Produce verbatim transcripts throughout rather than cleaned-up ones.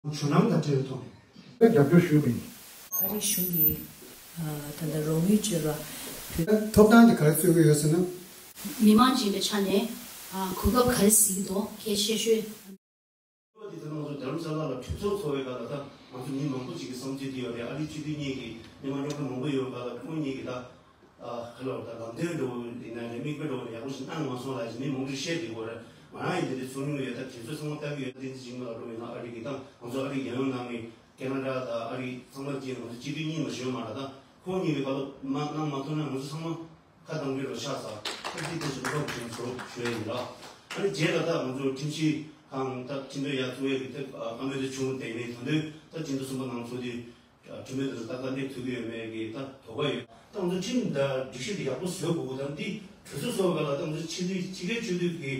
ཇོ་ནང་དང་འབྲེལ་བའི་ཐོག་ནས་རྒྱབ་སྐྱོར་ཞུས་པ་ཡིན། ཨ་རིའི་གཞུང་གིས་ཨ་ད་ལྟ་རོགས་དངུལ་སྤྲོད་པ་ཐོབ་ཐང་དེ་ག་རེ་རྩོད་ཀྱི་ཡོད་ཟེར་ན། མི་མང་ཡིན་པའི་ཆ་ནས་ཨ་གོ་སྐབས་ག་རེ་གཟིགས་ཀྱི་འདུག་གལ་ཆེ་ཤོས། འདི་ལྟར་ང་ཚོ་རྡ་རམ་ས་ལ་ལ་གྲོས་ཚོགས་ཚོགས་པའི་སྐབས་ལ་ད་ང་ཚོ་མི་མང་པོ་ཅིག་གི་བསམ་ཚུལ་འདི་ཡོད་རེད། ཨ་རིའི་སྤྱི་འཐུས་གཉིས་ཀྱིས་སྣེ་མང་སྐྱོང་མཁན་མང་པོ་ཡོད་པ་ལ་ཁོང་གཉིས་ཀྱིས་ད་ཨ་ག་ལ་བར་ད་ལམ་སྟོན་འགྲོ་ཡིན་ན་རེད། མིག་དཔེ་འགྲོ་ཡིན་ན་ཡག་པོ་ཞིག་གནང་མ་སོང་ལ་ཡིན་མི་མང་པོ་ཞིག་བཤད་བསྡད་ཡོད་རེད། ང་རང་ཡིན་འདི་འདྲའི་ཚོགས་མྱོང་ཡོད། ད་གྲོས་ཚོགས་ཚང་མ་ལྟ་གི་ཡོད། བསྟན་འཛིན་འཇིགས་མེད་ལགས་འགྲོ་ཡིན་ན་ཨ་རི་གི་ད་ང་ཚོ་ཨ་རི་རྒྱལ་ཡོངས་ནང་གི་ཁེ་ན་ཌ་དང་ཨ་རི་ཚང་མ་བཅས་ང་ཚོ་སྤྱི་འཐུས་གཉིས་མ་ཞུས་མ་རེད། ད་ཁོང་གཉིས་ཀྱིས་ག་ལ་མ་གནང་མ་ཐུབ་ན་ང་ཚོ་ཚང་མ་ཁ་གཏང་གི་རོགས་ཤག་ཟེར་ཐུགས་རྗེ་ཆེ་ཞུ་རོགས་ཞུ་ཞུ་ཡ་ཡིན་ལ། ཨ་ནི་རྗེས་ལ་ད་ང་ཚོ་ཁྲིམས་ཞིབ་ཁང་ད་ཁྲིམས་དོན་ཡར་བཙུགས་ཡས་ཀྱི་ཐད་བཀའ་མོལ་དེ་བྱུང་བསྡད་ནས་ད་དུང་ད་སྤྱི་ཟླ་གསུམ་པ་ནང་ཚུད་དུས་ཁྲིམས་དོན་དེ་ཚོ་ཏག་ཏག་སླེབས་ཐུབ་ཀྱི་ཡོད་མེད་ཀྱི་ད་དོགས་པ་ཡོད། ད་ང་ཚོ་ཁྲིམས་དང་སྒྲིག་གཞི་དེ་ཡག་པོ་བཟོ་དགོས་ཀྱི་ད་འདི་གྲོས་ཚོགས་སོགས་ཀ་ལ་ད་ང་ཚོ་ཕྱི་དུས་ཕྱི་རྒྱལ་ཆོས་དུས་ཀྱི་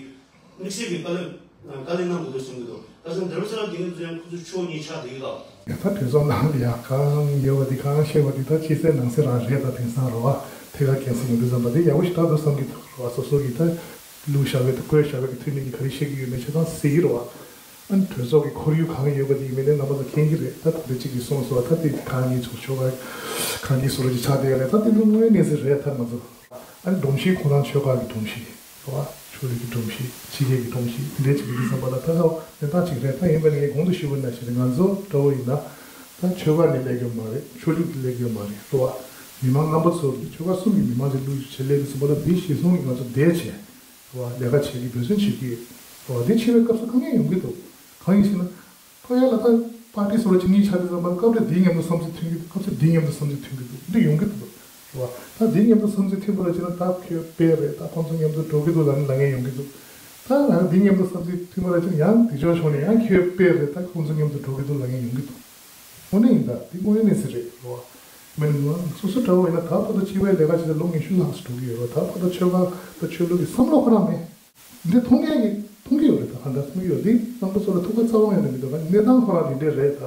དམིགས་བསལ་གྱི་དཀའ་ལས་དཀའ་ལས་གནང་དགོས་འདུག་བསམ་གྱི་འདུག་ད་ཆ་འདི་རུ་ས་ར་དེ་ནས་ཚོ་ཡང་ཁོ་ཚོ་ཕྱོགས་གཉིས་ཆགས་བསྡད་ཀྱི་ལ། ཡ་ད་གྲོས་ཚོགས་ནང་ལ་ཡ་གང་ཡོད་པ་དེ་གང་བཤད་པ་དེ་ད་ཕྱི་གསལ་ནང་གསལ་རང་རེད། ད་དེང་སང་རེད་བ། ཐད་ཀར་གལ་སྲིད་ཡོང་དུས་ཙམ་པ་དེ་ཡག་པོ་ཞིག་ད་འདུག་བསམ་གྱི་འདུག་རེད་བ། སོ་སོ་གི་ད་བླུགས་བཞག་པའི་ད་བཀོད་བཞག་པའི་གི་འཐུས་མི་གིས་ག་རེ་བཤད་ཀྱི་ཡོད་མེད་ཆ་ཚང་གཟིགས་ཀྱི་རེད་བ། ཨ་ནི་གྲོས་ཚོགས་ཀྱི་ཁོར་ཡུག་གང་ཡོད་པ་དེ་ཡིན་མིན་ནི་རྣམ་པ་ཚོ་མཁྱེན་གྱི་རེད། ད་ད་ལྟ་གཅིག་གིས་གསུངས་སོང་བ། ད་དེ་གང་ཉིད་ཚོགས་ཆོལ་ཁ་གང་ཉིད་སུ་རུ་ཅིག་ཆགས་བསྡད་ཡོད་རེད། ད་དེ་ལོ་དངོས་གནས་ཟེར་རེད། ད་ང་ཚོ་ཨ་ནི་སྒྲོམ་གཞི་ཁོ་རང་ཆོལ་ཁ་གི་སྒྲོམ་གཞི་རེད་བ། ཆོས་ལུགས་ཀྱི་སྒྲོམ་གཞི་ཕྱི་རྒྱལ་གྱི་སྒྲོམ་གཞི་དེ་འདྲའི་ཅིག་ཡིན་དུས་ཙམ་པ་ལ་ད་ཧ་ལས་ད་ཅིག་རེད། ད་ཡིན་པ་ནི་ངས་གོང་དུ་ཞུས་པ་ནང་བཞིན་ང་ཚོ་འདྲ་བོ་ཡིན་ན་ད་ཆོལ་ཁ་ནས་སླེབས་ཀྱི་མ་རེད། ཆོས་ལུགས་ཀྱིས་སླེབས་ཀྱི་མ་རེད་རེད་བ། མི་མང་རྣམ་པ་ཚོ་གི་ཆོལ་ཁ་གསུམ་གྱི་མི་མང་ཅིག་བླུགས་བྱས་སླེབས་དུས་ཙམ་པ་ལ་དེ་གཞིར་བཟུང་གིས་ང་ཚོ་བསྡད་བྱས། རེད་བ། ལས་ཀ་བྱེད་ཀྱི་འབད་བརྩོན་བྱེད་ཀྱི་ཡོད་རེད་བ། དེ་བྱེད་པའི་སྐབས་སུ་དཀའ་ངལ་ཡོང་གི་འདུག་གང་ཡིན་ཞེ་ན། ཕ་ཡ་ལ་ད་པར་ཏི་སོ་སོ་གཅིག་གཉིས་ཆགས་དུས་ཙམ་པ་ལ་སྐབས་རེ་འདིའི་མཉམ་དུ་བསམ་ཚུལ་མཐུན་གྱི་འདུག་སྐབས་རེ་འདིའི་མཉམ་དུ་བསམ་ཚུལ་མཐུན་གྱི་འདུག་འདི་ཡོང་གི་འདུག་རེད་བ། ད་འདིའི་མཉམ་དུ་བསམ་ཚུལ་མཐུན་པ་ར་ཅིག་ན་ད་ཁྱོད་དཔེ་རེད། ད་ཁོང་ཚོ་མཉམ་དུ་འགྲོ་གི་འདུག་ལབ་ནས་ལབ་མཁན་ཡོང་གི་འདུག་ད་ང་འདིའི་མཉམ་དུ་བསམ་ཚུལ་མཐུན་པ་ར་ཅིག་ན་ཡང་དེ་ཕྱོགས་ཕྱོགས་ནས་ཡང་ཁྱོད་དཔེ་རེད། ད་ཁོང་ཚོ་མཉམ་དུ་འགྲོ་གི་འདུག་ལབ་མཁན་ཡོང་གི་འདུག་དངོས་གནས་ཡིན་ད། འདི་དངོས་གནས་སུ་རེད་རོ། མིན་ང་སོ་སོ་འདྲ་བོ་ཡིན་ན་ད་བར་དུ་སྤྱི་པའི་ལས་ཀ་བྱེད་ལ་ལོ་ཉི་ཤུ་ལྷག་ཙམ་འགྲོ་གི་ཡོད་རོ། ད་བར་དུ་ཆོལ་ཁ་ད་ཆོས་ལུགས་ཀྱི་བསམ་བློ་ཁོ་རང་མེད། འདི་མཐོང་མཁན་གྱི་མཐོང་གི་ཡོད་རེད། ད་ག་འདྲ་སེ་ཡོད་འདི་རྣམ་པ་ཚོ་ལ་ཐུགས་ཁུར་རྩ་བ་ཡང་ནས་མི་འདུག་ད་གནས་སྟངས་ཁོ་རང་འདི་འདྲས་རེད་ད།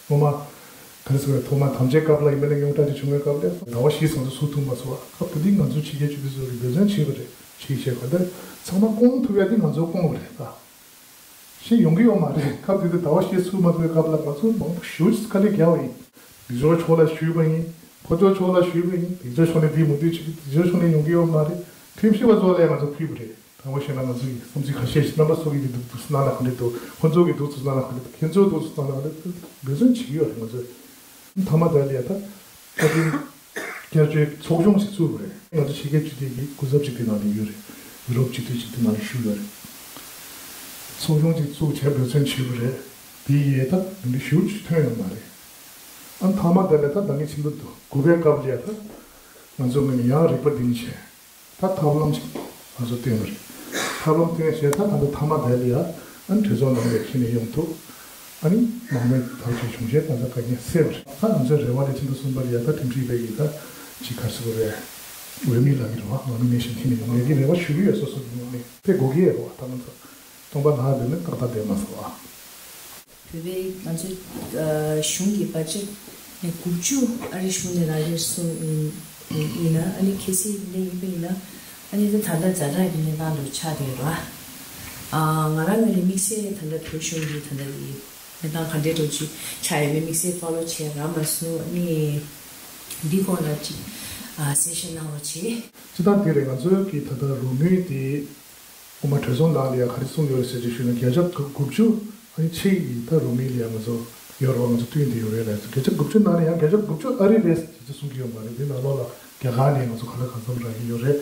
ངོ་མ། ག་རེ་ཟེར་བའི་ཐོག་མ་དམ་བཅའི་སྐབས་ལ་ཡིན་པ་ལས་རྙོག་དྲ་ཅིག་བྱུང་བའི་སྐབས་ལ་ཟླ་བ་བཞི་ཙམ་དུ་ཚུགས་ཐུབ་མ་སོང་བ། སྐབས་དེ་དུས་ང་ཚོ་ཕྱི་རྒྱལ་སྤྱི་འཐུས་ཚོ་གིས་འབད་བརྩོན་བྱས་པ་རེད། བྱས་བྱས་ག་འདྲ་ཚང་མ་སྐོང་ཐུབ་ཡ་དེ་ང་ཚོ་སྐོང་བ་རེད་ད། ཤེས་ཡོང་གི་ཡོད་མ་རེད། སྐབས་དེ་དུས་ཟླ་བ་བཞི་ཚུགས་མ་ཐུབ་པའི་སྐབས་ལ་ང་ཚོ་མང་པོ་ཞེ་པོ་ཅིག་དཀའ་ལས་བརྒྱབ་པ་ཡིན། སྡིག་ཅོག་ཕྱོགས་ལ་ཞུས་པ་ཡིན། ཕོ་ཅོག་ཕྱོགས་ལ་ཞུས་པ་ཡིན། སྡིག་ཅོག་ཕྱོགས་ནས་འདིའི་མུ་མཐུད་བྱེད་ཀྱི་སྡིག་ཅོག་ཕྱོགས་ནས་ཡོང་གི་ཡོད་མ་རེད། ཁྲིམས་ཞིབ་པ་ཚོ་ལ་ཡང་ང་ཚོ་ཕུལ་བ་རེད། དྲང་པོ་བཤད་ན་ང་ཚོ་ཡི་བསམ་ཚུལ་ཁ་ཤས་ཤིག་རྣམ་པ་ཚོ་གི་འདུག་འདུག་སེ་གནང་ན་ག་འདྲ་འདུག་ཁོ་ཚོ་གི་འདུག་འདུག་སེ་གནང་ན་ག་འདྲ་འདུག་ཁྱེད་ཚོ་འདུག་འདུག་སེ་གནང་ན་ག་འདྲ་འདུག་འབད་བརྩོན་བྱེད་ཀྱི་ཡོད་རེད་ང་ཚོས། མཐའ་མ་དེ་ལ་ཡ་ད་བཀའ་དྲིན་བསྐྱར་བཅོས་ཚོགས་ཆུང་ཞིག་བཙུགས་པ་རེད། ང་ཚོ་ཕྱི་རྒྱལ་སྤྱི་འཐུས་ཀྱི་སྐུ་ཚབ་ཅིག་དེ་ནང་ནས་ཡོད་རེད། ཡུ་རོབ་སྤྱི་འཐུས་ཅིག་དེ་ནང་ནས་བཞུགས་ཡོད་རེད། ཚོགས་ཆུང་ཅིག་བཙུགས་བྱས་འབད་བརྩོན་བྱས་པ་རེད། དེ་ཡས་ད་མི་འདི་ཞུ་ཅིག་ཐོན་ཡོད་མ་རེད། ཨ་མཐའ་མ་དེ་ལ་ད་ད་ངས་ཕྱི་ཟླ་དགུ་པའི་སྐབས་ལ་ཡ་ད་ང་ཚོ་ངོས་ནས་ཡང་རིག་པ་འདིང་བྱས། ད་ཐབས་ལམ་ཞིག་ང་ཚོ་བཏོན་པ་རེད། ཐབས་ལམ་བཏོན་བྱས་ད་ད་ལྟ་མཐའ་མ་དེ་ལ་ཡ་ཨ་ནི་གྲོས་ཚོགས་ནང་ལ་འཁྱེར་ནས་ཡོང་ཐུབ། ཨ་ནི་མང་མོས་ཐག་གཅོད་བྱུང་བྱས་ད་ལྟ་དཀའ་ངལ་སེལ་བ་རེད། ད་ང་ཚོའི་རེ་བ་ལས་ཕྱི་ཟླ་གསུམ་པ་ལ་ཡ་ད་ཁྲིམས་ཞིབ་པའི་གི་ད་ཅིག་ག་རེ་ཟེར་དགོས་རེད། འོས་མི་ལབ་ཀྱི་རེད་བ། ནོ་མི་ནེ་ཤན་འཁྱེར་ནས་ཡོང་ཡས་ཀྱི་རེ་བ་ཞུ་གི་ཡོད། སོ་སོ་གི་ངོས་ནས་དཔེ་དགོས་ཀྱི་ཡོད་རེད་བ། ད་ང་ཚོ་སྟོང་པ་ལྷག་བསྡད་ནས་ཏག་ཏག་བསྡད་མ་སོང་བ། བོད་པའི་ང་ཚོའི་ཨ་གཞུང་གི་བར་ཆད་ནས་དགུ་བཅུ་ཨ་རི་གཞུང་ནས་རག་གི་སོང་ཡིན་ཡིན་ན། ཨ་ནི་གལ་སྲིད་འདི་ཡིན་པ་ཡིན་ན། ཨ་ནི་ད་ད་ལྟ་ཛ་དྲག་གི་གནས་སྟངས་འདྲ་ཆགས་བསྡད་ཡོད་རེད་བ། ཨ་ང་རང་ངོས་ནས་དམིགས་བསལ་ད་ལྟ་བོད་གཞུང་གི་ད་ལྟ་གི་གནས་སྟངས་ག་འདྲའི་འདྲ་ཅིག་ཆགས་ཡོད་མེད་དམིགས་བསལ་ཕོ་ལོ་བྱས་རག་མ་སོང་། ཨ་ནི་འདི་སྐོར་ལ་ཅིག་ཨ་གསལ་བཤད་གནང་རོགས་བྱེད། སྤྱིར་བཏང་དེ་རེད། ང་ཚོའི་གི་ད་ལྟ་རོགས་དངུལ་དེ། ངོ་མ་གྲོས་ཚོགས་ནང་ལ་ཡང་ག་རེ་གསུངས་ཡོད་རེད་ཟེར་ཅིག་ཞུས་ན། བརྒྱ་ཆ་དགུ་བཅུ་ཨ་ནི་ཕྱེད་ཀྱི་ད་རོགས་དངུལ་ལ་ཡང་ང་ཚོ་ཡོད་རེད་བ། ང་ཚོ་བསྟུན་བསྡད་ཡོད་རེད་ལབ་ཟེར། བརྒྱ་ཆ་དགུ་བཅུ་ནང་ནས་ཡང་བརྒྱ་ཆ་དགུ་བཅུ་ཨ་རི་རེད་ཟེར་ཅིག་གསུང་གི་ཡོད་མ་རེད། དེ་ནང་ལོགས་ལ་རྒྱ་གར་ནས་ང་ཚོ་ག་ལ་གང་འཚམ་རག་གི་ཡོད་རེད།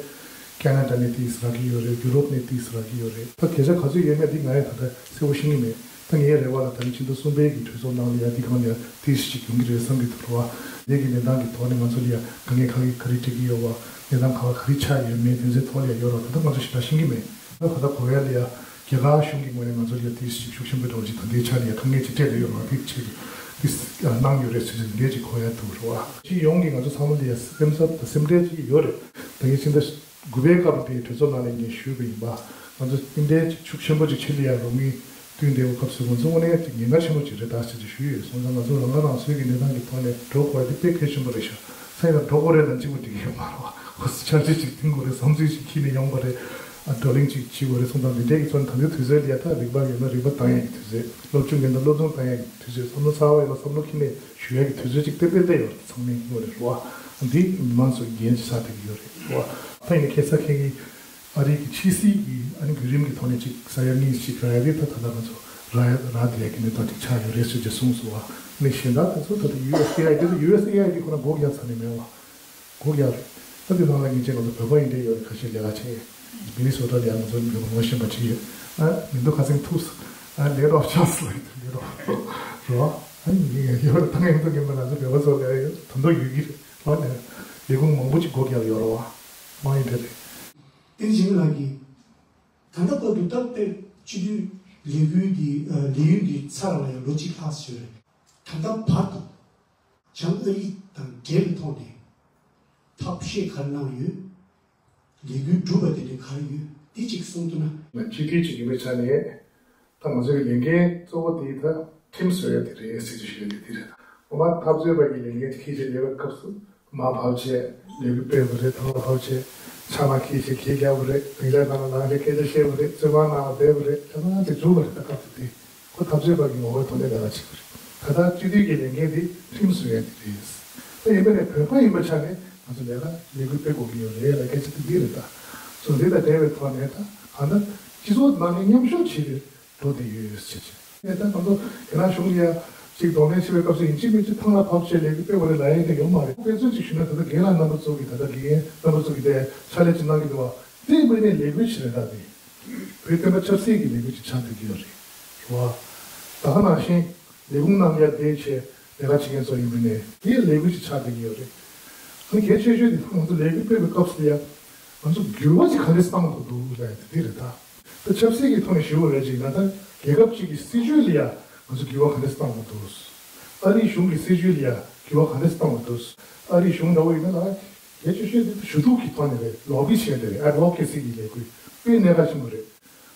ཁེ་ན་ཌ་ནས་ཏིས་རག་གི་ཡོད་རེད། ཡུ་རོབ་ནས་ཏིས་རག་གི་ཡོད་རེད། ད་བརྒྱ་ཆ་ག་ཚོད་ཡོད་མེད་འདི་ང་ཡང་ད་ལྟ་གསལ་པོ་ཤེས་ཀྱི་མེད། ད་ངའི་རེ་བ་ལ་ད་རིང་ཕྱི་ཟླ་གསུམ་པའི་གི་གྲོས་ཚོགས་ནང་ལ་ཡང་འདི་སྒང་ལ་ཡང་ཏིས་ཞིག་ཡོང་གི་རེད་བསམ་གྱི་འདུག་རེད་བ། ངེད་ཀྱི་གནས་སྟངས་ཀྱི་ཐོག་ནས་ང་ཚོ་ལ་ཡང་དཀའ་ངལ་ག་གི་ག་རེ་འཕྲད་ཀྱི་ཡོད་བ། གནས་སྟངས་ག་བ་ག་རེ་ཆགས་ཡོད་མེད་དེ་ཚོའི་ཐོག་ལ་ཡང་ཡོད་རེད་བ། ད་ལྟ་ང་ཚོ་ཞེ་དྲག་ཤེས་ཀྱི་མེད། ད་ད་ལྟ་གོ་ཡ་ལ་ཡ་རྒྱ་གར་གཞུང་གི་ངོས་ནས་ང་ཚོ་ལ་ཡ་དེ་ཞིག་ཤུགས་ཆེན་པོ་འདྲ་བོ་ཅིག་ད་ལྟའི་ཆ་ནས་ཡ་དཀའ་ངལ་ཅིག་སྤྲད་ལ་ཡོད་མ་རེད་ཅེས་དེ་གནང་ཡོད་རེད་ཟེར་ནས་འདི་ཅིག་གོ་ཡ་འདུག་རེད་བ། སྤྱི་ཡོངས་ཀྱི་ང་ཚོ་ཚང་མ་ལ་ཡ་སེམས་འཚབ་དང་སེམས་ཁྲལ་ཅིག་ཡོད་རེད། ད་ངས་ཕྱི་ཟླ་དགུ་པའི་སྐབས་དེ་གྲོས་ཚོགས་ནང་ལ་ངས་ཞུས་པ་ཡིན་པ། ང་ཚོ་འདི་འདྲའི་ཅིག་ཤུགས་ཆེན་པོ་ཅིག་ཕྱི་ལ་ཡ་རོགས་དངུལ་བསྟུན་བསྡད་པའི་སྐབས་སུ་ང་ཚོ་དངོས་གནས་ཅིག་ཉེན་ཁ་ཆེན་པོ་ཅིག་རེད་ད་ཟེར་ཅིག་ཞུས་ཡོད། སོང་ཙང་ང་ཚོ་རང་ཁ་རང་གསོའི་གི་གནས་སྟངས་ཀྱི་ཐོག་ནས་འགྲོ་དགོས་ཡ་དེ་དཔེ་གལ་ཆེན་པོ་རེད་ཤག་ས་ཡིན་ན་འགྲོ་དགོས་རེད་ལབ་གཅིག་པུ་འགྲིག་གི་ཡོད་མ་རེད་བ། ཁོ་ཚོ་འཆར་གཞི་ཅིག་འདིང་དགོས་རེད། བསམ་ཚུལ་ཅིག་འཁྱེར་ནས་ཡོང་དགོས་རེད། བགྲོ་གླེང་ཅིག་བྱེད་དགོས་རེད་གསུངས་དང་། འདི་འདྲའི་གི་ཚོ་ད་ལྟའི་དུས་ཚོད་འདི་ཡ་ད་རིག་པ་ཡོད་ན་རིག་པ་བཏང་ཡ་གི་དུས་ཚོད། སློབ་སྦྱོང་ཡོད་ན་སློབ་སྦྱོང་བཏང་ཡ་གི་དུས་ཚོད། བསམ་བློ་ཚ་བ་ཡོད་ན་བསམ་བློ་ཁྱེར་ནས་ཞུ་ཡ་གི་དུས་ཚོད་ཅིག་ཏན་ཏན་ཏན་ཡོད་རེད། ཚང་མའི་ངོས་ནས་རེད་བ། འདི་མི་མང་ཚོའི་འགན་ཅིག་ཆགས་བསྡད་ཀྱི་ཡོད་རེད་བ། ད་ཡིན་ན་ཁ་སང་ཁ་ཉིན་ཨ་རི་གི་ཕྱི་སྲིད་ཀྱི་ཨ་ནི་བརྒྱུད་རིམ་གྱི་ཐོག་ནས་ཅིག་ས་ཡ་གཉིས་ཤིག་རག་ཡ་དེ་ད་ད་ལྟ་ང་ཚོ་རག་ཡ་རག་བསྡད་ཡ་གི་གནས་སྟངས་ཅིག་ཆགས་ཡོད་རེད་ཟེར་གྱི་གསུངས་སོང་བ། ནི་གཞན་དག་དེ་ཚོ་ད་ལྟ་ཡུ་ཨེས་ཨེ་ཨའི་དེ་ཚོ་ཡུ་ཨེས་ཨེ་ཨའི་དེ་ཁོ་ན་སྒོ་རྒྱག་ཚར་ནས་མེད་བ། སྒོ་རྒྱག་རེད། ད་དེ་ནང་ལ་ངེད་ཅག་ང་ཚོ་བོད་པ་ཡིན་འདྲ་ཡོད་རེད། ཁ་ཤས་ལས་ཀ་བྱས་ཡོད། མི་ནི་སོ་ཊ་ལ་ཡང་ང་ཚོ་མི་ངོ་ཤེས་པ་ཅིག་ཡོད། ཨ་མི་འདུག་ཁ་སེང་ཐུག་སོང་། ཨ་ལེ་ཌི་ཨོཕ་ཆགས་སོང་། ལེ་ཌི་ཨོཕ་རོ། ཨ་ཡིན་ཡོད་ཐང་ཡིན་ཐང་ཡིན་པ་ང་ཚོ་བོད་པ་ཚོ་ལ་ཡང་དོན་དག་ཡོད་ཀྱི་རེད། ཨ་ནི་ལས་ཁུངས་མང་པོ་ཅིག་སྒོ་རྒྱག་ཡོད་རེད་བ། མ་ཡིན་དེ་རེད། བསྟན་འཛིན་ལགས་ཀྱིས་ད་ལྟ་བར་དུ་སྟབས་བདེ་སྤྱི་འཐུས་ལས་འགུལ་འདི་ལས་ཡུན་འདི་ཚར་བ་ཡང་ལོ་གཅིག་ལྷག་ཙམ་ཞིག་རེད། ད་ལྟ་བར་དུ་བྱང་ཨ་རི་དང་འབྲེལ་བའི་ཐོག་ནས་ཐབས་ཤེས་ག་རེ་གནང་ཡོད། ལས་འགུལ་སྒྲུབ་པ་དེ་འདྲ་ག་རེ་ཡོད། འདི་གཅིག་གསུང་ཐུབ་ན། སྤྱི་འཐུས་གཅིག་ཡིན་པའི་ཆ་ནས། ད་ང་ཚོའི་ལས་འགན་གཙོ་བོ་དེ་ད་ཁྲིམས་བཟོ་ཡ་དེ་རེད་ཟེར་གྱི་ཞུ་ཡ་དེ་དེ་རེད། འོ་མ་འཐབ་རྩོད་པ་གི་ལས་འགན་ཁྱེད་ཀྱི་ལས་ཀ་སྐབས་སུ་མར་ཕབ་བྱས། ལས་འགུལ་སྤེལ་བ་རེད། ཐང་ལ་ཕབ་བྱས། ཕྱག་ན་ཁྱེད་ཀྱི་གད་རྒྱག་པ་རེད། སྡིངས་ཆ་ནང་ལ་ལངས་བྱས་སྐད་ཆ་བཤད་པ་རེད། བཙོན་ཁང་ནང་ལ་བསྡད་པ་རེད། ད་ནང་དེ་འཇུག་པ་རེད། ད་སྐབས་སུ་དེ་ཁོ་འཐབ་རྩོད་པ་གི་ངོ་བོའི་ཐོག་ནས་ལས་ཀ་བྱེད་པ་རེད། ད་ལྟ་སྤྱི་འཐུས་ཀྱི་ལས་འགན་དེ་ཁྲིམས་བཟོ་ཡ་དེ་རེད། ད་ཡིན་པ་ནས་བོད་པ་ཡིན་པ་ཆ་ནས་ང་ཚོ་ལས་ཀ་ལས་འགུལ་སྤེལ་དགོས་ཀྱི་ཡོད་རེད་ལ། སྐད་ཆ་དེ་འདི་རེད། ད་སོ་འདི་དང་འབྲེལ་བའི་ཐོག་ནས་ད་གང་ལྟར་སྤྱི་ཚོགས་ནང་ནས་མཉམ་ཞུགས་བྱེད་དུས། འགྲོ་བསྡད་ཡོད་ཟེར་བྱས། ད་ང་ཚོ་རྒྱ་ནག་གཞུང་ལ་ཡ་ཅིག་གདོང་ལེན་བྱེད་པའི་སྐབས་སུ་ཡིན་གཅིག་མིན་གཅིག་ཐང་ལ་བབས་བྱས་ལས་འགུལ་སྤེལ་བ་རེད་ལབ་ཡ་དེ་ཡོད་མ་རེད། དཔེ་མཚོན་ཅིག་ཞུས་ན། ད་ལྟ་རྒན་ལགས་རྣམ་པ་ཚོ་གིས་ད་ལྟ་དགེ་རྒན་རྣམ་པ་ཚོ་གིས་དེ་ཕྱག་ལས་ཅིག་གནང་གི་འདུག་བ། དེ་དངོས་གནས་ལས་འགུལ་ཞིག་རེད། ད་དེ་བོད་བསྟན་པ་ཆབ་སྲིད་ཀྱི་ལས་འགུལ་ཅིག་ཆགས་བསྡད་ཀྱི་ཡོད་རེད། རེད་བ། ད་ག་ནང་བཞིན་ལས་ཁུངས་ནང་ལ་ཡ་བསྡད་བྱས་ལས་ཀ་བྱེད་མཁན་ཚོ་ཡིན་པ་ནས་དེ་ལས་འགུལ་ཅིག་ཆགས་བསྡད་ཀྱི་ཡོད་རེད། ཨ་ནི་གལ་ཆེ་ཤོས་དེ་ང་ཚོ་ལས་འགུལ་སྤེལ་བའི་སྐབས་སུ་ཡ་ང་ཚོ་འགྱུར་བ་ཅིག་ག་འདྲས་བཏང་དགོས་འདུག་ལབ་ཡ་དེ་འདི་རེད་ད། ད་ཆབ་སྲིད་ཀྱི་ཐོག་ནས་ཞུ་བ་རེད་ཅིག་ན། ད་རྒྱལ་ཁབ་ཅིག་གི་སྲིད་ཇུས་ལ་ཡ་ང་ཚོ་འགྱུར་བ་ག་འདྲས་བཏང་དགོས་འདུག་ཨ་རིའི་གཞུང་གི་སྲིད་ཇུས་ལ་ཡ་འགྱུར་བ་ག་འདྲས་བཏང་དགོས་འདུག་ཨ་རིའི་གཞུང་འདྲ་བོ་ཡིན་ན་ལ་གལ་ཆེ་ཤོས་དེ་ཞུ་གཏུག་གི་ཐོག་ནས་རེད། ལོ་བི་བྱས་ཏེ་རེད། ཨེ་ཌི་ཝོ་ཀེ་སི་གི་ལས་འགུལ་དཔེ་གནད་འགག་ཆེན་པོ་རེད།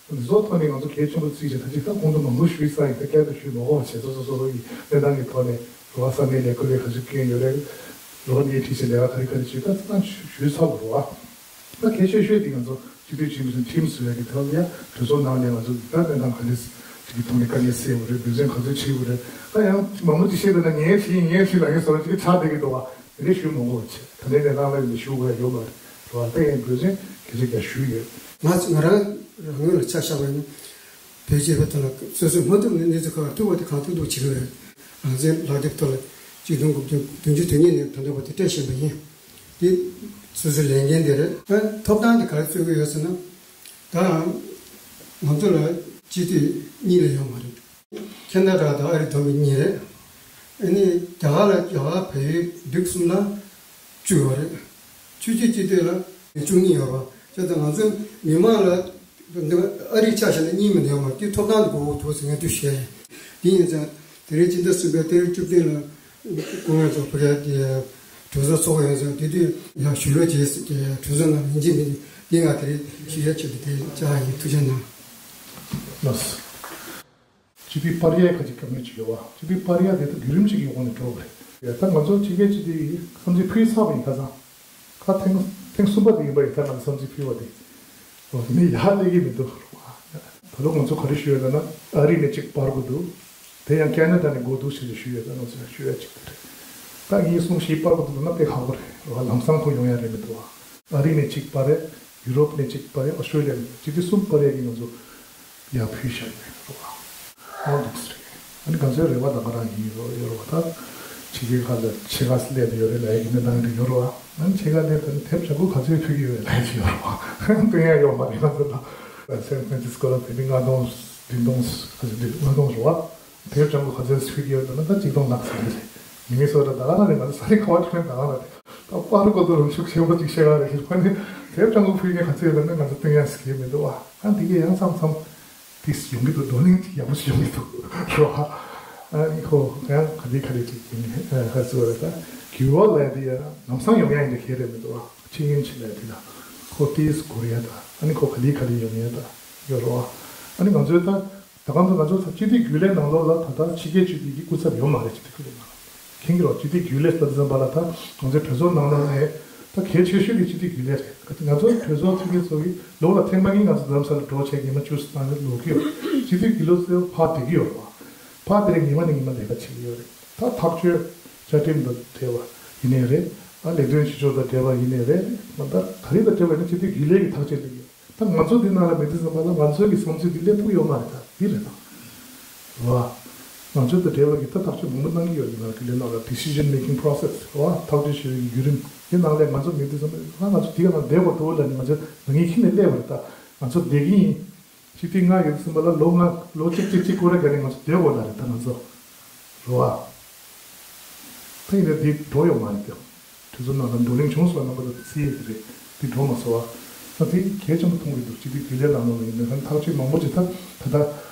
འདི་ཚོ་ཐོག་ནས་ང་ཚོ་གལ་ཆེན་པོ་བརྩིས་བྱས། ད་ཅིག་ད་གོང་དུ་མང་པོ་ཞུས་ཚར་ཡིན། ད་བསྐྱར་དུ་ཞུས་མ་དགོས་པ་བྱས། སོ་སོ་སོ་སོ་ཡི་གནས་སྟངས་ཀྱི་ཐོག་ནས་རོགས་ས་གནས་ལས་འགུལ་ལས་ཁ་ཤས་སྐྱོན་ཡོད་རེད། རོགས་སྣེ་ཁྲིད་བྱས་ལས་ཀ་ག་རེ་ག་རེ་བྱས། ད་ཚང་ཞུས་ཚར་བ་རེད་བ། ད་གལ་ཆེ་ཤོས་དེ་ང་ཚོ་སྤྱི་འཐུས་ཆེན་པོ་ཚོས་ཁྲིམས་བཟོ་ཡ་གི་ཐོག་ལ་ཡ་གྲོས་ཚོགས་ནང་ནས་ང་ཚོ་ད་གནས་སྟངས་ག་འདྲས་ཅིག་གི་ཐོག་ནས་དཀའ་ངལ་སེལ་བ་རེད། འབད་བརྩོན་ག་ཚོད་བྱེད་དགོས་རེད། ད་ཡང་མང་པོ་ཅིག་བཤད་པ་ན་ངས་བྱས་ངས་བྱས་ལབ་མཁན་བཟོ་འདྲ་ཅིག་ཆགས་བསྡད་ཀྱི་འདུག་བ། དེ་འདྲས་ཞུ་མ་དགོས་པ་བྱས། ད་ལྟའི་གནས་སྟངས་ལ་ཡིན་ཞུ་དགོས་ཡ་ཡོད་མ་རེད། རེད་བ། ད་ཡང་འབད་བརྩོན་གལ་ཆེ་རྒྱ་ཞུས་ཡོད། ང་ང་རང་རང་ངོས་ལ་ཆ་བཞག་པ་ཡིན་ན། བོད་སྤྱི་པའི་ཐོག་ལ་སོ་སོས་མ་ཐུབ་ནས་གནས་ཚུལ་ཁག་ཐུབ་པ་དེ་གང་ཐུབ་ཐུབ་བྱེད་ཀྱི་ཡོད་རེད། རང་བཙན་ལག་དེབ་ཐོག་ལ་ཆིག་སྟོང་དགུ་བརྒྱ་བདུན་ཅུ་དོན་གཉིས་ནས་ད་ལྟ་བར་དུ་སྤྲད་བཞིན་པ་ཡིན། འདི་སོ་སོའི་ལས་འགན་དེ་རེད། ཨ་ཐོབ་ཐང་དེ་ག་རེ་རྩོད་ཀྱི་ཡོད་ཟེར་ན། ད་ང་ཚོ་ལ་སྤྱི་འཐུས་གཉིས་ལས་ཡོད་མ་རེད། ཁེ་ན་ཌ་དང་ཨ་རི་བསྡོམས་པས་གཉིས་རེད། ཨ་ནི་རྒྱ་གར་ལ་རྒྱ་གར་བལ་ཡུལ་འདུག་གསུམ་ལ་བཅུ་ཡོད་རེད། ཆོས་བརྒྱུད་སྤྱི་འཐུས་ལ་བཅུ་གཉིས་ཡོད་རེད། བྱས་ཙང་ང་ཚོ་མི་མང་ལ་འདི་ཨ་རི་ཆ་བཞག་ན་གཉིས་མིན་ཡོད་མ་རེད། དེ་ཐོབ་ཐང་དུ་གོ་དགོས་འདུག་ཟེར་ངས་དུས་བཤད་ཡིན། དེ་ཡིན་ཙང་དེ་རིང་སྤྱི་ཟླ་གསུམ་པའི་ཏ་རིག་བཅུ་བདུན་ལ་སྐུ་ངོ་ཚོ་ཕ་གིར་དེ་གྲོས་ཚོགས་ཚོགས་ཡོང་ཙང་དེ་དུས་ཡང་ཞུ་རོགས་བྱེད་ཟེར་གྱི་གྲོས་ཚོགས་ནང་ཡིན་གཅིག་མིན་གཅིག་དེ་ང་དེ་རིང་ཞུ་ཡ་ཆེད་དུ་དེ་བཅར་ཡིན། ཐུགས་རྗེ་གནང་། ལགས་སོ། སྤྱི་འཐུས་སྤར་ཡས་ཁ་ཅིག་བཀའ་མོལ་ཅིག་ཡོད་བ། སྤྱི་འཐུས་སྤར་ཡས་དེ་ད་བརྒྱུད་རིམ་ཅིག་གི་འོག་ནས་འགྲོ་བ་རེད། ད་ང་ཚོ་ཕྱི་རྒྱལ་སྤྱི་འཐུས་བསམ་ཚུལ་ཕུལ་ཚར་བ་ཡིན། ཁ་སང་ཁ་ཐེངས་ཐེངས་གསུམ་པ་དེ་ཡིན་པ་ཡིན། ད་ང་ཚོ་བསམ་ཚུལ་ཕུལ་བ་དེ་མི་ཡར་སླེབས་ཀྱི་མི་འདུག་ད་ལོ་ང་ཚོ་ག་རེ་ཞུ་ཡོད་ལབ་ན། ཨ་རི་ནས་གཅིག་སྤར་དགོས་འདུག་དེ་ཡང་ཁེ་ན་ཌ་ནས་དགོས་འདུག་ཞེས་ཞུ་ཡོད། ད་ང་ཚོ་ཡང་ཞུ་ཡ་གཅིག་དེ་རེད། ད་ངས་གསུངས་ཤིག་སྤར་དགོས་འདུག་ན་དཔེ་ཁག་པོ་རེད། ལམ་སང་ཁོ་ཡོང་ཡ་རེད་མི་འདུག་ཨ་རི་ནས་གཅིག་སྤར་རེད། ཡུ་རོབ་ནས་གཅིག་སྤར་རེད། ཨོ་སི་ཀྲོ་ལི་ཡ་ནས་གཅིག་དེ་གསུམ་སྤར་ཡ་གི་ང་ཚོ་ཡར་ཕུལ་བཞག་ཡོད་རེད་བ། ཨོ་འདུག་སེ་རེད། ཨ་ནི་ང་ཚོའི་རེ་བ་ད་ག་རང་ཡིན་ཡོད་རེད་བ། ད་ཕྱི་རྒྱལ་ཁག་ལ་ཕྱེད་ཀ་སླེབས་ཡོད་རེད་ལབ་ཡ་གི་གནས་སྟངས་རེ་ཡོད་རེད་བ། ཨ་ནི་ཕྱེད་ཀ་སླེབས་ད་ནི་དེབ་ལྗང་ཁུ་ག་ཚོད་ཕུལ་གྱི་ཡོད་ལབ་ཡ་ཅིག་ཡོད་རེད་བ། སྟོན་ཡ་ཡོད་མ་རེད། ང་ཚོ་ད་སན་ཧྥ་རན་སིས་ཀོ་ལ་དེ་ནི་ལྔ་སྟོང་བདུན་སྟོང་ག་ཚོད་འདུག་ལྔ་སྟོང་རེད་བ། དེབ་ལྗང་ཁུ་ག་ཚོད་ཕུལ་གྱི་ཡོད་ལབ་ན་ད་གཅིག་སྟོང་ལྷག་ཙམ་རེད། མི་ནི་སོ་ཊ་ད་ག་རང་རེད། ང་ཚོ་ས་རི་ཁ་བ་ཁྲོན་ད་ག་རང་རེད། ད་པར་གོ་དོ་རུ་ཤུགས་ཆེན་པོ་ཅིག་བཤད་ག་རེད་ཤེས་པ་ནི། དེབ་ལྗང་ཁུ་ཕུལ་མཁན་ག་ཚོད་ཡོད་ལབ་ན་ང་ཚོ་སྟོན་ཡ་ཟེར་གྱི་མི་འདུག་བ། ཨ་འདི་གས་ཡང་མཚམས་མཚམས་དེ་ཡོང་གི་འདུག་བགྲོ་གླེང་ཅིག་ཡག་པོ་ཞིག་ཡོང་གི་འདུག་རོ། ཨ་ནི་ཁོ་ཡང་ག་ལེ་ག་ལེ་ཅིག་ཡིན་ཧ་ཟེར་བ་རེད། ད་འགྱུར་བ་ལབ་ཡ་དེ་ཡང་ལམ་སང་ཡོང་ཡ་ཡིན་འདྲ་གལ་རེད་མི་འདུག་བ། ཅི་ཡིན་ཅི་ལབ་ཡ་དེ་ལ་ཁོ་ཏིས་གོ་རེ་ཡ་ད། ཨ་ནི་ཁོ་ག་ལེ་ག་ལེ་ཡོང་ཡ་ད་ཡོད་རོ། ཨ་ནི་ང་ཚོའི་ད། ད་གང་དུ་ང་ཚོ་ཚ་སྤྱི་འཐུས་རྒྱུན་ལས་ནང་ལོགས་ལ་ད་ལྟ་ཕྱི་རྒྱལ་སྤྱི་འཐུས་ཀྱི་སྐུ་ཚབ་ཡོད་མ་རེད། སྤྱི་འཐུས་རྒྱུན་ལས་ནང་མཁྱེན་གྱི་རོགས། སྤྱི་འཐུས་རྒྱུན་ལས་ལ་འཛིན་པ་ལ་ད་ང་ཚོའི་གྲོས་ཚོགས་ནང་ལ་ནས་ ད་གལ་ཆེ་ཤོས་ཀྱི་སྤྱི་འཐུས་རྒྱུན་ལས་རེད། ང་ཚོ་གྲོས་ཚོགས་འཐུས་མི་ཚོ་གིས་ལོ་ལ་ཐེངས་མ་གཉིས་ང་ཚོ་རྡ་རམ་ས་ལ་འགྲོ་བྱས་ཉི་མ་བཅུ་ཙམ་ལོག་གི་ཡོད། སྤྱི་འཐུས་རྒྱུན་ལས་ཚོ་ཕར་བསྡད་ཀྱི་ཡོད་རེད་བ། ཕར་དེ་རིང་ཉི་མ་ནས་ཉི་མ་ལས་ཀ་བྱེད་ཀྱི་ཡོད་རེད། ད་ཐག་གཅོད་བཅའ་ཁྲིམས་དང་འབྲེལ་བ་ཡིན་ནའི་རེད། ཨ་ལས་དོན་བྱེད་ཕྱོགས་དང་འབྲེལ་བ་ཡིན་ནའི་རེད། མ་ད་ག་རེ་དང་འབྲེལ་བ་ཡིན་ན་སྤྱི་འཐུས་རྒྱུན་ལས་ཀྱི་ཐག་གཅོད་སླེབས་ཡོད། ད་ང་ཚོ་འདི་ནང་ལ་མེད་དུས་ཙམ་པ་ལ་ང་ཚོའི་གི་བསམ་ཚུལ་འདི་སླེབས་ཐུབ་ཡོད་མ་རེད། ད་འདི་རེད་ད། རེད་བ། ང་ཚོ་དང་འབྲེལ་བ་གི་ད་ཐག་གཅོད་མང་པོ་གནང་གི་ཡོད་རེད། ང་རྒྱུན་ལས་ནང་ལ་decision making process རེད་བ། ཐག་གཅོད་བྱེད་པའི་བརྒྱུད་རིམ་འདི་ནང་ལ་ང་ཚོ་མེད་དུས་ཙམ་པ་ལ་ང་ཚོ་འདི་ག་ལ་བསྡད་དགོས་འགྲོ་ལ་ནི་ང་ཚོ་ང་ངའི་ཁྱིམ་ནས་སླེབས་པ་རེད། ད་ང་ཚོ་བསྡད་ཀྱི་ཡིན། སྤྱི་འཐུས་ལྔ་ཡོད་དུས་ཙམ་པ་ལ་ལོ་ལྔ་ལོ་གཅིག་གཅིག་གཅིག་སྐོར་ར་ག་ནས་ང་ཚོ་བསྡད་དགོས་ལ་རེད། ད་ང་ཚོ་རེད་བ། ད་ཡིན་ན་འདི་འགྲོ་ཡོད་མ་རེད་དེ། གྲོས་ཚོགས་ནང་ལ་བགྲོ་གླེང་བྱུང་སོང་། རྣམ་པ་ཚོ་གིས་ཤེས་ཀྱི་རེད། འདི་འགྲོ་མ་སོང་བ། ད་དེ་གལ་ཆེན་པོ་མཐོང་གི་འདུག་སྤྱི་འཐུས་རྒྱུན་ལས་ནང་ལོགས་ལ་ཡིན་ན་ཐག་གཅོད་མང་པོ་ཅིག་ད་ད་ད་ག་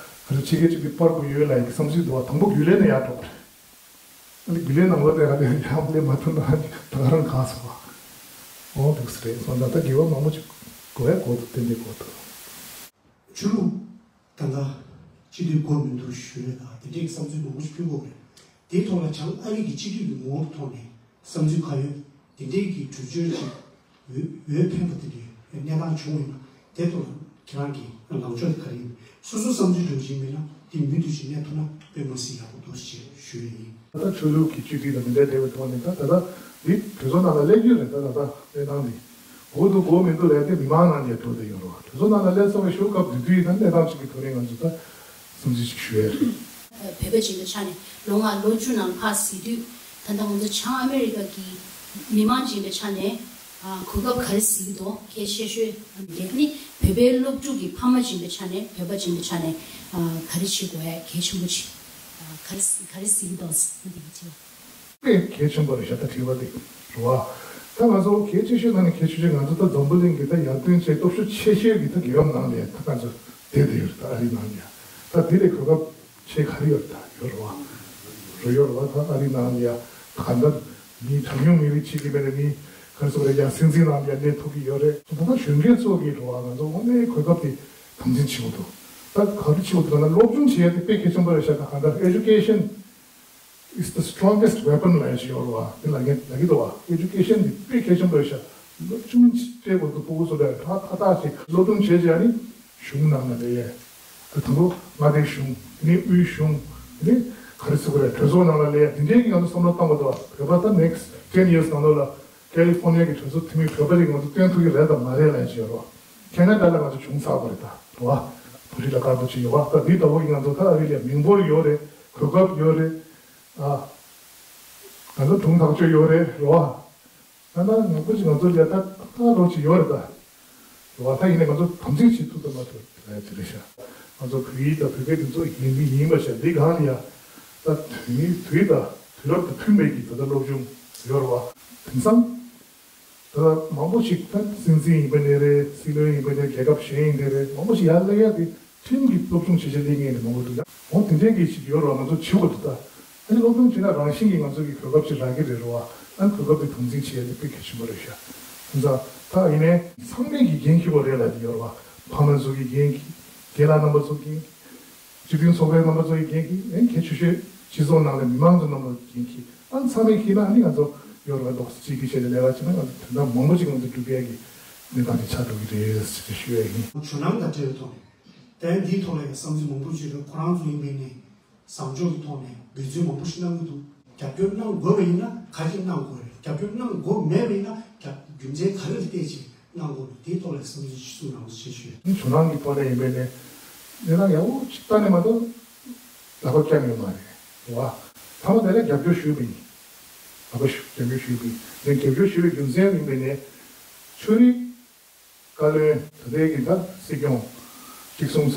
རེ་ཕྱི་རྒྱལ་གཅིག་གིས་སྤར་དགོས་ཡོད་ལ་ཡི་བསམ་ཚུལ་འདུག་བ། དང་པོ་རྒྱུན་ལས་ནས་ཡར་འགྲོ་དགོས་རེད། ཨ་ནི་རྒྱུན་ལས་ནང་ལོགས་ནས་ཨ་ནི་ཡར་སླེབས་མ་ཐུབ་ན་ཨ་ནི་ད་ག་རང་ག་སོང་བ། འོ་འདུག་སེ་རེད་སོང་ཙང་ད་དགེ་བ་མང་པོ་ཅིག་དགོས་ཡ་དགོས་འདུག་ཏན་ཏན་དགོས་འདུག་ཆོས་ལུགས་ད་ལྟ་སྤྱི་འཐུས་དགོས་མི་འདུག་ཞུ་ཡས་དང་དེ་འདྲའི་བསམ་ཚུལ་མང་པོ་ཞིག་ཕུལ་དགོས་རེད། དེའི་ཐོག་ལ་བྱང་ཨ་རི་གི་སྤྱི་འཐུས་ཀྱི་ངོ་བོ་ཐོག་ནས་བསམ་ཚུལ་ག་ཡོད་དེ་འདྲའི་གི་གྲོས་ཆོད་ཅིག་འོས་འོས་འཕེན་པ་དེ་འདྲའི་གནས་སྟངས་བྱུང་ཡོད་ན་དེ་ཐོག་ལ་ཁྱེད་རང་གི་ལངས་ཕྱོགས་དེ་ག་རེ་ཡིན། སོ་སོ་བསམ་ཚུལ་འགྲོ་བཞིན་མེད་ན་དེ་མུ་མཐུད་ཅིག་གནས་ཐུབ་ན་དཔེ་མ་སྲིད་ཡག་པོ་འདུག་ཅེས་ཞུ་ཡས་ཡིན། ད་ལྟ་ཆོས་ལུགས་ཀྱི་སྤྱི་འཐུས་དང་དེ་འདྲའི་འབྲེལ་བའི་ཐོག་ནས་ད་ད་ལྟ་འདི་གྲོས་ཚོགས་ནང་ལ་སླེབས་རྒྱུ་རེད། ད་ད་ལྟ་གནས་སྟངས་འདི། དགོས་འདུག་དགོས་མི་འདུག་ལབ་དེ་མི་མང་ནང་ནས་འགྲོ་བསྡད་ཡོད་རེད་བ། གྲོས་ཚོགས་ནང་ལ་སླེབས་ཚར་བའི་ཤོག་སྐབས་དེ་དུས་ཡིན་ན་གནས་སྟངས་གཅིག་གི་ཐོག་ནས་ང་ཚོ་ད་བསམ་ཚུལ་ཅིག་ཞུ་ཡས་རེད། བོད་པ་ཅིག་ཡིན་པའི་ཆ་ནས་ལོ་ལྔ་ལོ་བཅུ་ནང་ཕར་གཟིགས་དུས་ད་ལྟ་ང་ཚོ་བྱང་ཨ་མེ་རི་ཀ་གི་མི་མང་ཅིག་ཡིན་པའི་ཆ་ནས་ཨ་གོ་སྐབས་ག་རེ་གཟིགས་ཀྱི་འདུག་གལ་ཆེ་ཤོས་དེ་ནི་བོད་པའི་སློབ་ཕྲུག་གི་ཕ་མ་ཅིག་ཡིན་པའི་ཆ་ནས་བོད་པ་ཅིག་ཡིན་པའི་ཆ་ནས་ཨ་ག་རེ་བྱེད་དགོས་ཡ་གལ་ཆེན་པོ་ཅིག་ཨ་ག་རེ་ག་རེ་གཟིགས་ཀྱི་འདུག་ཟེར་ན་དེ་གི་དྲི་བ། དཔེ་གལ་ཆེན་པོ་རེད་ཤག་ད་དྲི་བ་དེ་རེད་བ། ད་ང་ཚོ་གལ་ཆེ་ཤོས་ནང་ནས་གལ་ཆེ་ཤོས་ང་ཚོ་ད་འཛམ་བུ་གླིང་གི་ད་ཡར་ཐོན་ཆེ་སྟོབས་ཤུགས་ཆེ་ཤོས་ཀྱི་ད་རྒྱལ་ཁབ་ནང་ནས་ད་ང་ཚོ་བསྡད་བསྡད་ཡོད་རེད། ད་ཨ་རི་ནང་ནས་ད་དེ་ལས་གོ་སྐབས་ཆེ་ག་རེ་ཡོད་རེད། ད་ཡོད་རེད་བ། རེད་ཡོད་རེད་བ། ད་ཨ་རི་ནང་ནས་ད་གང་ལྟར་མི་གྲངས་ཉུང་མི་རིགས་ཆེ་གི་མེད་ན་མི་ག་རེ་ཟེར་དགོས་རེད། ཡར་སྲིད་འཛིན་ནང་ནས་གནས་ཐུབ་ཀྱི་ཡོད་རེད། ད་ལྟ་གཞོན་སྐྱེས་ཚོ་གིས་རེད་བ། ང་ཚོ་དངོས་གནས་གོ་སྐབས་དེ་དམ་འཛིན་བྱེད་དགོས་འདུག་ད་ག་རེ་བྱེད་དགོས་འདུག་ལབ་ན་སློབ་སྦྱོང་བྱེད་ཡ་དེ་དཔེ་གལ་ཆེན་པོ་རེད་ཤག་ད་གང་ལྟར་ཨེ་ཌུ་ཀེ་ཤན། It's the strongest weapon ལབ་ཡ་ཞིག་ཡོད་རེད་བ། དེ་ལབ་མཁན་ལབ་ཀྱི་འདུག་བ། ཨེ་ཌུ་ཀེ་ཤན་འདི་དཔེ་གལ་ཆེན་པོ་རེད་ཤག་སློབ་སྦྱོང་སྤྲད་དགོས་འདུག་ཕྲུ་གུ་ཚོ་ལ་ཧྲ་ཐག་ཐག་ཅིག་སློབ་སྦྱོང་བྱས་བྱས་ནི་གཞུང་ནང་ལ་སླེབས་ཡས། ད་དུང་མངའ་སྡེ་གཞུང་ནི་དབུས་གཞུང་ནི་ག་རེ་ཟེར་དགོས་རེད། གྲོས་ཚོགས་ནང་ལ་སླེབས་ཡས་དེ་འདྲའི་གི་ང་ཚོ་བསམ་བློ་བཏང་དགོས་འདུག་བ། བོད་པ་ད་next ten years ནང་ལོགས་ལ་ཀ་ལི་ཧྥོར་ནི་ཡ་གི་གྲོས་ཚོགས་འཐུས་མི་བོད་པ་ཅིག་ང་ཚོ་བཏོན་ཐུབ་ཀྱི་རེད་དམ་མ་རེད་ལབ་ཡ་ཞིག་ཡོད་རེད་བ། ཁེ་ན་ཌ་ལ་ང་ཚོ་བྱུང་ཚར་བ་རེད་ད་རེད་བ། བོད་རིགས་ལ་དཀར་པོ་ཅིག་ཡོད་བ། ད་འདི་ལྟ་བུ་གི་ང་ཚོ་ད་ཨ་རི་ལ་མིང་འབོར་ཡོད་རེད། གོ་སྐབས་ཡོད་རེད། ཨ། ང་ཚོ་དྲུང་ཐག་གཅོད་ཡོད་རེད་རེད་བ། ད་ལྟ་ཡག་པོ་ཅིག་ང་ཚོ་ལ་ད་ད་ལོ་ཅིག་ཡོད་རེད་ད། རེད་བ། ད་ཡིན་ནའི་ང་ཚོ་དམ་འཛིན་བྱེད་ཐུབ་ཐུབ་མ་ཐུབ་ལ་དེ་རེད་ཤག་ང་ཚོ་བོད་ཡིག་དང་བོད་སྐད་དེ་ཚོ་ཡིན་མི་ཡིན་པ་ཤག་འདི་གང་ལ་ཡ། ད་དུས་དུས་དང་དུས་རབས་དང་མཐུན་པའི་གི་ད་ལྟ་སློབ་སྦྱོང་ཡོད་རེད་བ། དེང་སང་ད་ལྟ་མང་པོ་ཞིག་ད་སྲིད་འཛིན་ཡིན་པ་ནས་རེད། སྲིད་བློན་ཡིན་པ་ནས་རྒྱལ་ཁབ་གཞན་ཡིན་ནས་རེད། མང་པོ་ཞིག་ཡར་སླེབས་ཡ་དེ་ཁྲིམས་ཀྱི་སློབ་སྦྱོང་བྱེད་བྱེད་ལས་ངན་ནས་མང་པོ་འདུག་འོ་དེ་འདྲའི་གི་ཞིག་ཡོད་རེད་བ། ང་ཚོ་བྱེད་དགོས་འདུག་ད་ཨ་ནི་སློབ་སྦྱོང་བྱེད་ན་རང་བཞིན་གྱིས་ང་ཚོ་གི་གོ་སྐབས་ཅིག་རག་གི་རེད་རེད་བ། ཨ་ནི་གོ་སྐབས་དེ་དམ་འཛིན་བྱེད་ཡ་དེ་དཔེ་གལ་ཆེན་པོ་རེད་ཤག་དེ་ཚོ་ད་ཡིན་ནའི་ཚང་མས་ཀྱི་འགན་འཁྱེར་དགོས་རེད་ལབ་ཀྱི་ཡོད་རེད་བ། ཕ་མ་ཚོ་གི་འགན་འཁྱེར། རྒན་ལགས་རྣམ་པ་ཚོ་གི་སྤྱི་མཐུན་ཚོགས་པའི་རྣམ་པ་ཚོ་ཡི་འགན་འཁྱེར། ཨེ་གལ་ཆེ་ཤོས་སྤྱི་ཚོགས་ནང་ལ་མི་མང་ཚོ་རྣམ་པ་འགན་འཁྱེར། ཨ་ཚང་མས་འཁྱེར་ན་ཨ་ནི་ང་ཚོ་ཡོད་རེད་བ། རྡོག་རྩ་གཅིག་གིས་བྱས་ནས་ལས་ཀ་བྱས་ན་ང་ཚོ་དོན་དག་མང་པོ་ཅིག་ང་ཚོ་སྒྲུབ་ཡས་ཀྱི་གནས་སྟངས་ཅིག་ཆགས་འགྲོ་གི་རེད་ཟེར་ཏེ་ཞུ་ཡས་ཡིན། ཇོ་ནང་དང་འབྲེལ་བའི་ཐོག་ནས་ད་འདིའི་ཐོག་ལ་ཡང་བསམ་ཚུལ་མང་པོ་བརྗོད་རེད། ཁོ་རང་ཚོ་ཡིན་པའི་ནས་བཟང་ཕྱོགས་ཀྱི་ཐོག་ནས་འབད་བརྩོན་མང་པོ་ཞིག་གནང་གི་འདུག་རྒྱབ་སྐྱོར་གནང་དགོས་པ་ཡིན་ན་ག་ཅིག་གནང་དགོས་རེད། རྒྱབ་སྐྱོར་གནང་དགོས་མེད་པ་ཡིན་ན་རྒྱབ་རྒྱུ་མཚན་ག་རེ་ལ་བལྟས་ཅིག་གནང་དགོས་རེད། དེའི་ཐོག་ལ་བསམ་ཚུལ་ཅིག་གསུང་རོགས་ཞེས་ཞུས། ཇོ་ནང་གི་ཐོག་ནས་ཡིན་པའི་ནས་གནས་སྟངས་ཡག་པོ་ཅིག་ལྟ་ནས་མ་གཏོགས་ལག་པ་བརྐྱངས་ཡོད་མ་རེད་བ། མཐའ་མ་དེ་ལ་རྒྱབ་སྐྱོར་ཞུས་པ་ཡིན། ལག་པ་ཞུ་རྒྱབ་སྐྱོར་ཞུས་པ་ཡིན། ངས་རྒྱབ་སྐྱོར་ཞུས་པའི་རྒྱུ་མཚན་ཡིན་པའི་ནས་ཆོས་རིག་བཀའ་བློན་ད་ལྟའི་གི་ད་སྲིད་སྐྱོང་གཅིག་གསུང་ས་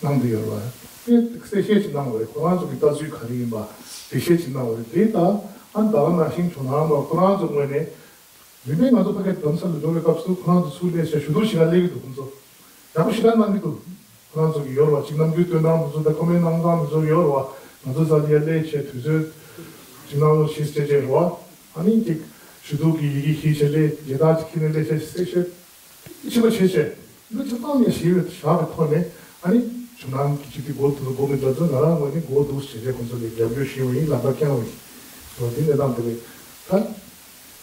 གནང་བསྡད་ཡོད་རེད་བ། དེ་གསལ་བཤད་ཅིག་གནང་བ་རེད། ཁོ་རང་ཚོ་གི་ལྟ་ཚུལ་ག་རེ་ཡིན་པ་འགྲེལ་བཤད་ཅིག་གནང་བ་རེད། དེ་ད་ཨ་ད་ག་ནང་བཞིན་ཇོ་ནང་མ་ཁོ་རང་ཚོ་ངོས་ནས་རིམ་པས་ང་ཚོ་ཕ་གིར་རྡ་རམ་ས་ལ་འགྲོ་བའི་སྐབས་སུ་ཁོ་རང་ཚོ་ཚུར་སླེབས་བྱས་ཞུ་གཏུག་ཞུ་ག་སླེབས་ཀྱི་འདུག་ཁོ་ཚོ་ཡག་པོ་ཞེ་དྲག་གནང་གི་འདུག་ཁོ་རང་ཚོ་གི་ཡོད་རེད་བ། གཅིག་ནམ་རྒྱུན་སྟོན་སྟངས་དེ་ཚོ་དང་ཁོ་མོའི་གནང་སྟངས་དེ་ཚོ་ཡོད་རེད་བ། ང་ཚོ་རྩ་ལ་ཡར་སླེབས་བྱས་དུས་ཚོད་གཅིག་ནང་ལོ་བཞི་བྱས་བྱས་རེད་བ། ཨ་ནི་གཅིག་ཞུ་གཏུག་གི་ཡི་གེ་ཞིག་བྱས་ལས་མཇལ་དར་ཅིག་ཁྱེར་ནས་སླེབས་བྱས་གསལ་བཤད་ཕྱི་མ་བྱས་བྱས་འདི་ཚོ་བཏང་ནས་ཞིག་བཞག་པའི་ཐོག་ནས་ཨ་ནི་ཇོ་ནང་གི་སྤྱི་འཐུས་འགོ་དེ་ཚོ་འགོ་མི་འདྲ་ཚོ་ང་རང་ངོས་ནས་འགོ་འདུག་བྱས་བྱས་ཁོང་ཚོ་ལ་རྒྱབ་སྐྱོར་ཞུས་པ་ཡིན། ལག་པ་བརྐྱངས་པ་ཡིན། འོ་འདི་གནས་སྟངས་དེ་རེད་ད།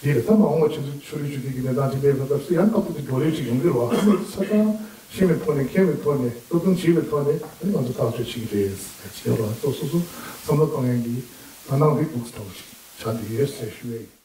དེ་ལས་ད་མ་འོངས་པ་ཆུ་ཚོད་ཆུ་ལུད་ཆུ་ཐིགས་ཀྱི་གནས་སྟངས་ཅིག་སླེབས་པའི་སྐབས་སུ་ཡང་སྐབས་དེ་བགྲོ་གླེང་ཅིག་ཡོང་གི་རེད་བ། ཚ་གྲང་ཤེས་པའི་ཐོག་ནས་མཁྱེན་པའི་ཐོག་ནས་སྟོབས་ལྡན་བྱེད་པའི་ཐོག་ནས་ང་ཚོ་ཐག་གཅོད་བྱེད་ཀྱི་རེད་ཟེར་བ་སོ་སོ་སོ་བསམ་བློ་གཏོང་ཡག་གི་ད་ནང་རིག་འདུག་ཟེར་བ་ཞིག་ཆགས་བསྡད་ཡོད་ཟེར་ཞུ་ཡག་ཡིན།